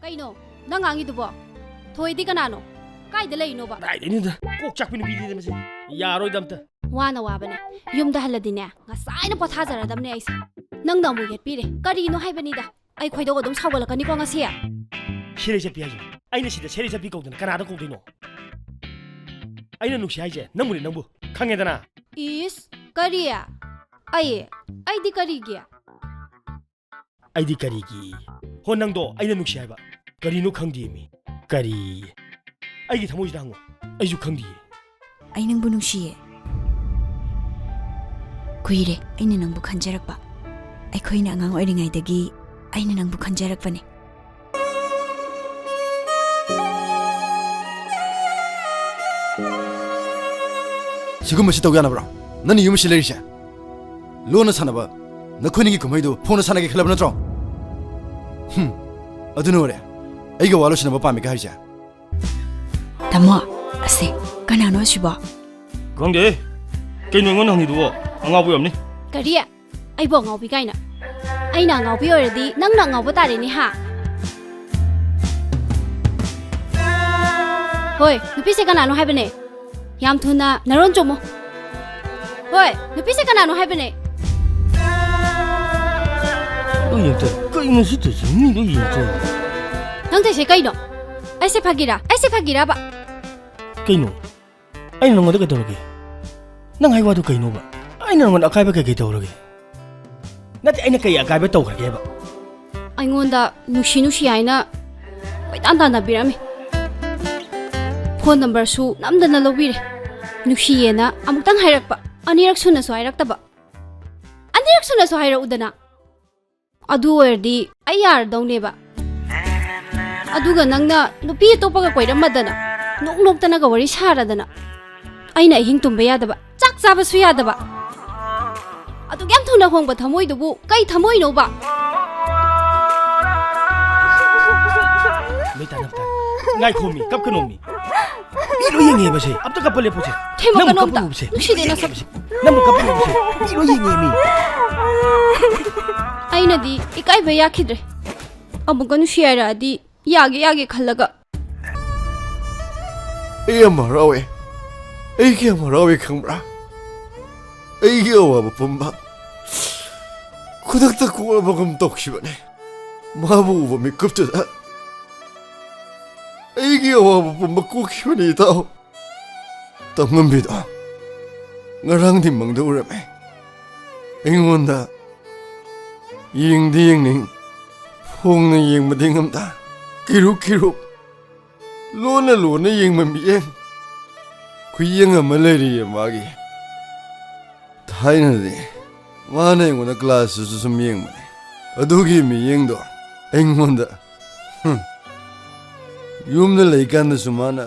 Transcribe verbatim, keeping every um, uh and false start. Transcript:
ꯀꯩꯅꯣ ꯅꯪ ꯉꯥꯡꯉꯤꯗꯨꯕꯣ? ꯊꯣꯏꯗꯤ ꯀꯅꯥꯅꯣ? ꯀꯥꯏꯗ ꯂꯩꯔꯤꯅꯣꯕ? ꯀꯗꯥꯏꯗꯩꯅꯣꯗ? ꯀꯣꯛ ꯆꯥꯛꯄꯤ ꯅꯨꯄꯤꯗꯤꯅꯦ ꯃꯁꯤ꯫ ꯌꯥꯔꯣꯏꯗ ꯑꯝꯇ꯫ ꯋꯥꯅ ꯋꯥꯕꯅꯦ꯫ ꯌꯨꯝꯗ ꯍꯜꯂꯗꯤꯅꯦ, ꯉꯁꯥꯏꯅ ꯄꯣꯊꯥꯖꯔꯗꯕꯅꯦ ꯑꯩꯁꯦ꯫ ꯅꯪꯅ ꯑꯃꯨꯛ ꯌꯦꯠꯄꯤꯔꯦ꯫ ꯀꯔꯤꯅꯣ ꯍꯥꯏꯕꯅꯤꯗ? ꯑꯩ ꯈꯣꯏꯗꯧ ꯑꯗꯨꯝ ꯁꯥꯎꯒꯠꯂꯛꯀꯅꯤꯀꯣ ꯉꯁꯤ꯫ ꯁꯦꯔꯩ ꯆꯠꯄꯤ ꯍꯥꯏꯁꯤꯅꯦ꯫ ꯑꯩꯅ ꯁꯤꯗ ꯁꯦꯔꯩ ꯆꯠꯄꯤ ꯀꯧꯗꯅ ꯀꯅꯥꯗ ꯀꯧꯗꯣꯏꯅꯣ? ꯑꯩꯅ ꯅꯨꯡꯁꯤ ꯍꯥꯏꯁꯦ ꯅꯪꯕꯨꯅꯦ, ꯅꯪꯕꯨ꯫ ꯈꯪꯉꯦꯗꯅ? ꯏꯁ, ꯀꯔꯤ? ꯑꯩ? ꯑꯩꯗꯤ ꯀꯔꯤꯒꯤ? ꯑꯩꯗꯤ ꯀꯔꯤꯒꯤ? ꯍꯣ, ꯅꯪꯗꯣ ꯑꯩꯅ ꯅꯨꯡꯁꯤ ꯍꯥꯏꯕ꯫ ꯀꯔꯤꯅꯣ ꯈꯪꯗꯦꯃꯤ꯫ ꯀꯔꯤ? ꯑꯩꯒꯤ ꯊꯃꯣꯏꯁꯤꯗ ꯍꯪꯉꯣ꯫ ꯑꯩꯁꯨ ꯈꯪꯗꯤꯌꯦ꯫ ꯑꯩ ꯅꯪꯕꯨ ꯅꯨꯡꯁꯤꯌꯦ꯫ ꯀꯨꯏꯔꯦ ꯑꯩꯅ ꯅꯪꯕꯨ ꯈꯟꯖꯔꯛꯄ꯫ ꯑꯩꯈꯣꯏꯅ ꯑꯉꯥꯡ ꯑꯣꯏꯔꯤꯉꯩꯗꯒꯤ ꯑꯩꯅ ꯅꯪꯕꯨ ꯈꯟꯖꯔꯛꯄꯅꯦ꯫ ꯁꯤꯒꯨꯝꯕꯁꯤ ꯇꯧ ꯌꯥꯅꯕ꯭ꯔꯣ? ꯅꯪꯅ ꯌꯨꯝ ꯑꯁꯤ ꯂꯩꯔꯤꯁꯦ? ꯂꯣꯟꯅ ꯁꯥꯟꯅꯕ ꯅꯈꯣꯏꯅꯤꯒꯤ ꯀꯨꯝꯍꯩꯗꯨ ꯐꯣꯟꯅ ꯁꯥꯟꯅꯒꯦ ꯈꯜꯂꯕ ꯅꯠꯇ꯭ꯔꯣ? ꯍꯨꯝ, ꯑꯗꯨꯅ ꯑꯣꯏꯔꯦ ꯑꯩꯒ ꯋꯥ ꯂꯣꯏꯁꯤꯟꯅꯕ ꯄꯥꯝꯃꯤꯒ ꯍꯥꯏꯔꯤꯁꯦ꯫ ꯇꯥꯃꯣ, ꯑꯁꯦ, ꯀꯅꯥꯅꯣ ꯑꯁꯤꯕꯣ? ꯈꯪꯗꯦ꯫ ꯀꯩꯅꯣ ꯑꯩꯉꯣꯟꯗ ꯍꯪꯉꯤꯗꯨꯕꯣ? ꯑꯉꯥꯎꯕ ꯑꯣꯏꯔꯝꯅꯤ꯫ ꯀꯔꯤ? ꯑꯩꯕꯨ ꯑꯉꯥꯎꯕꯤ ꯀꯥꯏꯅ? ꯑꯩꯅ ꯑꯉꯥꯎꯕꯤ ꯑꯣꯏꯔꯗꯤ ꯅꯪꯅ ꯑꯉꯥꯎꯕ ꯇꯥꯔꯦꯅꯦ, ꯍꯥ? ꯍꯣꯏ, ꯅꯨꯄꯤꯁꯦ ꯀꯅꯥꯅꯣ ꯍꯥꯏꯕꯅꯦ? ꯌꯥꯝ ꯊꯨꯅ ꯅꯔꯣꯟ ꯆꯨꯝꯃꯨ꯫ ꯍꯣꯏ, ꯅꯨꯄꯤꯁꯦ ꯀꯅꯥꯅꯣ ꯍꯥꯏꯕꯅꯦ? ꯂꯣꯏ ꯌꯦꯡꯊꯣꯛ꯫ ꯀꯩꯅꯣ ꯁꯤ ꯇꯧꯏꯁꯤ? ꯃꯤ ꯂꯣꯏ ꯌꯦꯡꯊꯣꯛ꯫ ꯅꯪ ꯇꯧꯏꯁꯦ ꯀꯩꯅꯣ? ꯑꯩꯁꯦ ꯐꯥꯒꯤꯔꯥ? ꯑꯩꯁꯦ ꯐꯥꯒꯤꯔꯥꯕ? ꯀꯩꯅꯣ? ꯑꯩꯅ ꯅꯪꯉꯣꯟꯗ ꯀꯩꯗꯧꯔꯒꯦ? ꯅꯪ ꯍꯥꯏ ꯋꯥꯗꯨ ꯀꯩꯅꯣꯕ? ꯑꯩꯅ ꯅꯪꯉꯣꯟꯗ ꯑꯀꯥꯏꯕ ꯀꯩꯀꯩ ꯇꯧꯔꯒꯦ? ꯅꯠꯇꯦ, ꯑꯩꯅ ꯀꯩ ꯑꯀꯥꯏꯕ ꯇꯧꯈ꯭ꯔꯒꯦꯕ? ꯑꯩꯉꯣꯟꯗ ꯅꯨꯡꯁꯤ ꯅꯨꯡꯁꯤ ꯍꯥꯏꯅ ꯀꯣꯏꯇꯥꯟ ꯇꯥꯟꯅꯕꯤꯔꯝꯃꯤ꯫ ꯐꯣꯟ ꯅꯝꯕꯔꯁꯨ ꯅꯝꯗꯅ ꯂꯧꯕꯤꯔꯦ꯫ ꯅꯨꯡꯁꯤꯌꯦꯅ ꯑꯃꯨꯛꯇꯪ ꯍꯥꯏꯔꯛꯄ, ꯑꯅꯤꯔꯛ ꯁꯨꯅꯁꯨ ꯍꯥꯏꯔꯛꯇꯕ꯫ ꯑꯅꯤꯔꯛ ꯁꯨꯅꯁꯨ ꯍꯥꯏꯔꯛꯎꯗꯅ꯫ ꯑꯗꯨ ꯑꯣꯏꯔꯗꯤ ꯑꯩ ꯌꯥꯔꯗꯧꯅꯦꯕ꯫ ꯑꯗꯨꯒ ꯅꯪꯅ ꯅꯨꯄꯤ ꯑꯇꯣꯞꯄꯒ ꯀꯣꯏꯔꯝꯃꯗꯅ, ꯅꯣꯛ ꯅꯣꯛꯇꯅꯒ ꯋꯥꯔꯤ ꯁꯥꯔꯗꯅ, ꯑꯩꯅ ꯑꯍꯤꯡ ꯇꯨꯝꯕ ꯌꯥꯗꯕ, ꯆꯥꯛ ꯆꯥꯕꯁꯨ ꯌꯥꯗꯕ, ꯑꯗꯨꯛ ꯌꯥꯝ ꯊꯨꯅ ꯍꯣꯡꯕ ꯊꯃꯣꯏꯗꯨꯕꯨ ꯀꯩ ꯊꯃꯣꯏꯅꯣꯕ? ꯃꯩ ꯇꯥꯅꯕ ꯇꯥꯔꯦ꯫ ꯉꯥꯏꯈꯣꯃꯤ, ꯀꯞꯀꯅꯣꯃꯤ꯫ ꯃꯤ ꯂꯣꯏ ꯌꯦꯡꯉꯦꯕ ꯁꯦ꯫ ꯑꯝꯇ ꯀꯞꯄ ꯂꯦꯞꯄꯨꯁꯦ꯫ ꯊꯦꯝꯃꯛꯀꯅꯣ ꯅꯪꯕꯨ ꯑꯝꯇ꯫ ꯀꯞꯄ ꯂꯦꯞꯄꯨꯁꯦ꯫ ꯅꯨꯡꯁꯤꯗꯦ ꯅꯁꯛ꯫ ꯅꯪꯕꯨ ꯀꯞꯄ ꯂꯦꯞꯄꯨꯁꯦ꯫ ꯃꯤ ꯂꯣꯏ ꯌꯦꯡꯉꯦꯃꯤ꯫ ꯑꯩꯅꯗꯤ ꯏꯀꯥꯏꯕ ꯌꯥꯈꯤꯗ꯭ꯔꯦ꯫ ꯑꯃꯨꯛꯀ ꯅꯨꯡꯁꯤ ꯍꯥꯏꯔꯛꯑꯗꯤ ꯌꯥꯒꯦ ꯌꯥꯒꯦ ꯈꯜꯂꯒ꯫ ꯑꯩ ꯌꯥꯝ ꯍꯔꯥꯎꯋꯦ꯫ ꯑꯩ ꯀꯌꯥꯝ ꯍꯔꯥꯎꯋꯦ ꯈꯪꯕ꯭ꯔꯥ? ꯑꯩꯒꯤ ꯑꯋꯥꯕ ꯄꯨꯝꯕ ꯈꯨꯗꯛꯇ ꯀꯣꯛꯂꯕꯒꯨꯝ ꯇꯧꯈꯤꯕꯅꯦ꯫ ꯃꯥꯕꯨ ꯎꯕ ꯃꯤꯀꯨꯞꯇꯨꯗ ꯑꯩꯒꯤ ꯑꯋꯥꯕ ꯄꯨꯝꯕ ꯀꯣꯛꯈꯤꯕꯅꯤ, ꯏꯇꯥꯎ꯫ ꯇꯝꯉꯝꯕꯤꯗꯣ ꯉꯔꯥꯡꯗꯤ ꯃꯪꯗ ꯎꯔꯝꯃꯦ꯫ ꯑꯩꯉꯣꯟꯗ ꯌꯦꯡꯗꯤ ꯌꯦꯡꯅꯤꯡ, ꯐꯣꯡꯅ ꯌꯦꯡꯕꯗꯤ ꯉꯝꯗ, ꯀꯤꯔꯨꯛ ꯀꯤꯔꯨꯛ, ꯂꯣꯟꯅ ꯂꯣꯟꯅ ꯌꯦꯡꯕ ꯃꯤꯠꯌꯦꯡ, ꯈꯨꯌꯦꯡ ꯑꯃ ꯂꯩꯔꯤꯌꯦ ꯃꯥꯒꯤ꯫ ꯊꯥꯏꯅꯗꯤ ꯃꯥꯅ ꯑꯩꯉꯣꯟꯗ ꯀ꯭ꯂꯥꯁꯇꯁꯨ ꯁꯨꯝ ꯌꯦꯡꯕꯅꯦ꯫ ꯑꯗꯨꯒꯤ ꯃꯤꯠꯌꯦꯡꯗꯣ ꯑꯩꯉꯣꯟꯗ, ꯍꯨꯝ, ꯌꯨꯝꯗ ꯂꯩꯀꯥꯟꯗꯁꯨ ꯃꯥꯅ